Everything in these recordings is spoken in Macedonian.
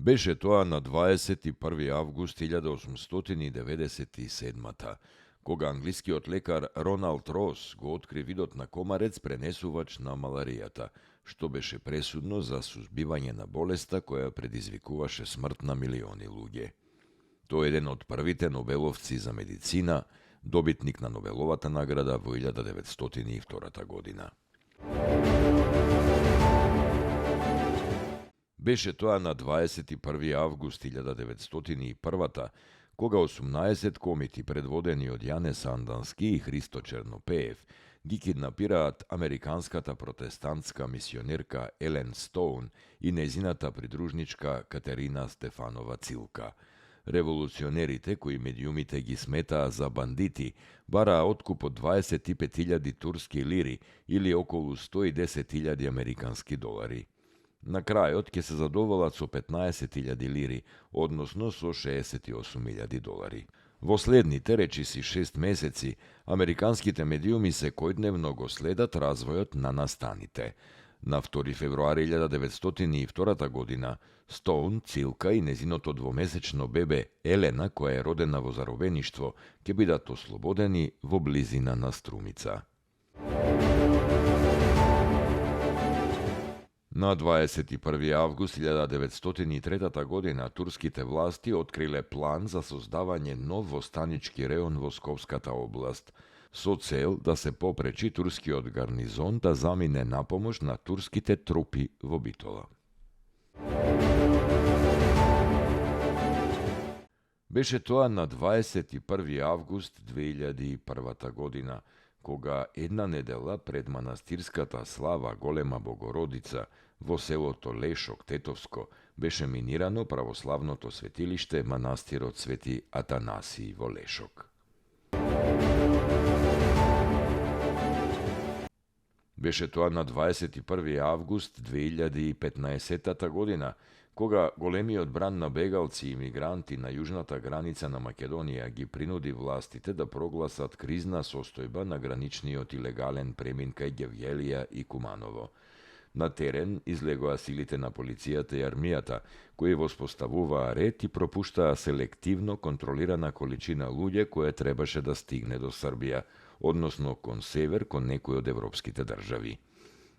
Беше тоа на 21. август 1897, кога англискиот лекар Роналд Рос го откри видот на комарец пренесувач на маларијата, што беше пресудно за сузбивање на болеста која предизвикуваше смрт на милиони луѓе. Тој е еден од првите нобеловци за медицина, добитник на Нобеловата награда во 1902 година. Беше тоа на 21. август 1901, кога 18 комити предводени од Јане Сандански и Христо Чернопеев ги киднапираат американската протестантска мисионерка Елен Стоун и незината придружничка Катерина Стефанова Цилка. Револуционерите, кои медиумите ги сметаа за бандити, бараа откуп од 25.000 турски лири или околу 110.000 американски долари. На крајот ќе се задоволат со 15.000 лири, односно со 68.000 долари. Во следните, речиси 6 месеци, американските медиуми секојдневно го следат развојот на настаните. На 2 февруари 1902 година, Стоун, Цилка и незиното двомесечно бебе Елена, која е родена во заробеништво, ќе бидат ослободени во близина на Струмица. На 21. август 1903 година турските власти откриле план за создавање нов востанички реон во Скопската област, со цел да се попречи турскиот гарнизон да замине на помош на турските трупи во Битола. Беше тоа на 21. август 2001 година, кога една недела пред манастирската слава Голема Богородица во селото Лешок, Тетовско, беше минирано православното светилиште манастирот Свети Атанасий во Лешок. Беше тоа на 21. август 2015 година, кога големиот бран на бегалци и мигранти на јужната граница на Македонија ги принуди властите да прогласат кризна состојба на граничниот илегален премин кај Гевгелија и Куманово. На терен излегоа силите на полицијата и армијата, кои воспоставуваа ред и пропуштаа селективно контролирана количина луѓе која требаше да стигне до Србија, односно кон север, кон некои од европските држави.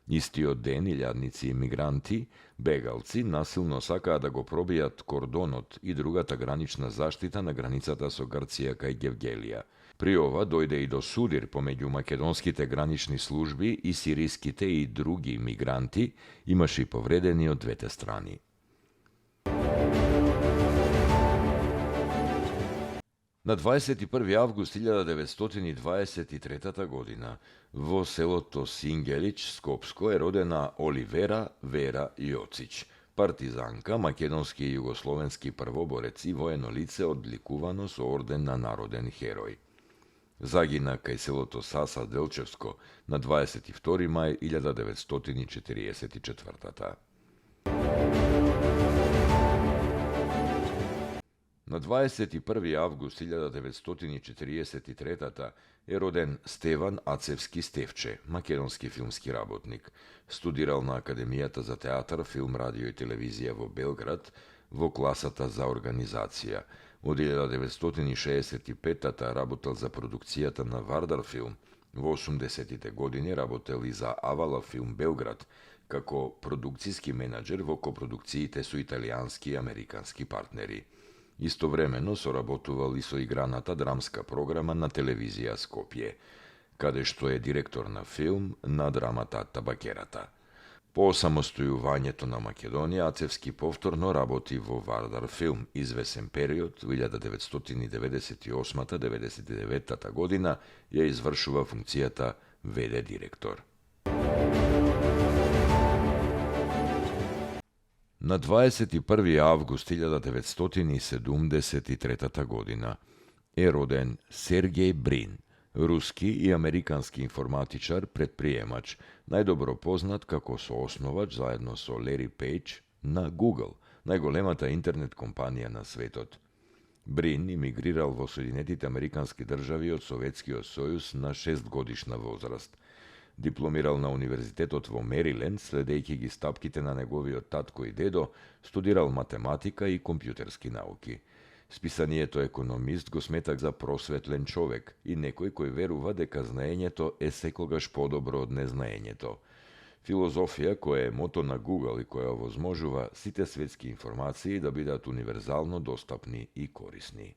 Истиот ден илјадници имигранти, бегалци, насилно сакаа да го пробијат кордонот и другата гранична заштита на границата со Грција кај Гевгелија. При ова дојде и до судир помеѓу македонските гранични служби и сириските и други мигранти, имаше и повредени од двете страни. На 21. август 1923 година во селото Сингелич, Скопско, е родена Оливера Вера Јоцич, партизанка, македонски и југословенски првоборец и воено лице одликувано со орден на народен херој. Загина кај селото Саса Делчевско на 22. мај 1944. На 21. август 1943 е роден Стеван Ацевски Стевче, македонски филмски работник. Студирал на Академијата за театар, филм, радио и телевизија во Белград во класата за организација. Од 1965 работел за продукцијата на Вардар филм. Во 80-тите години работел и за Авала филм Белград, како продукцијски менаџер во копродукциите со италијански и американски партнери. Истовремено соработувал и со играната драмска програма на телевизија Скопје, каде што е директор на филм на драмата Табакерата. По самостојувањето на Македонија, Ацевски повторно работи во Вардар филм извесен период, 1998-99 година, ја извршува функцијата ВД директор. На 21. август 1973 година е роден Сергеј Брин, руски и американски информатичар, предприемач, најдобро познат како соосновач заедно со Лери Пејдж на Google, најголемата интернет компанија на светот. Брин имигрирал во Соединетите Американски држави од Советскиот сојуз на 6 годишна возраст. Дипломирал на универзитетот во Мериленд, следејќи ги стапките на неговиот татко и дедо, студирал математика и компјутерски науки. Списанието економист го смета за просветлен човек и некој кој верува дека знаењето е секогаш подобро од незнаењето. Филозофија која е мото на Google и која овозможува сите светски информации да бидат универзално достапни и корисни.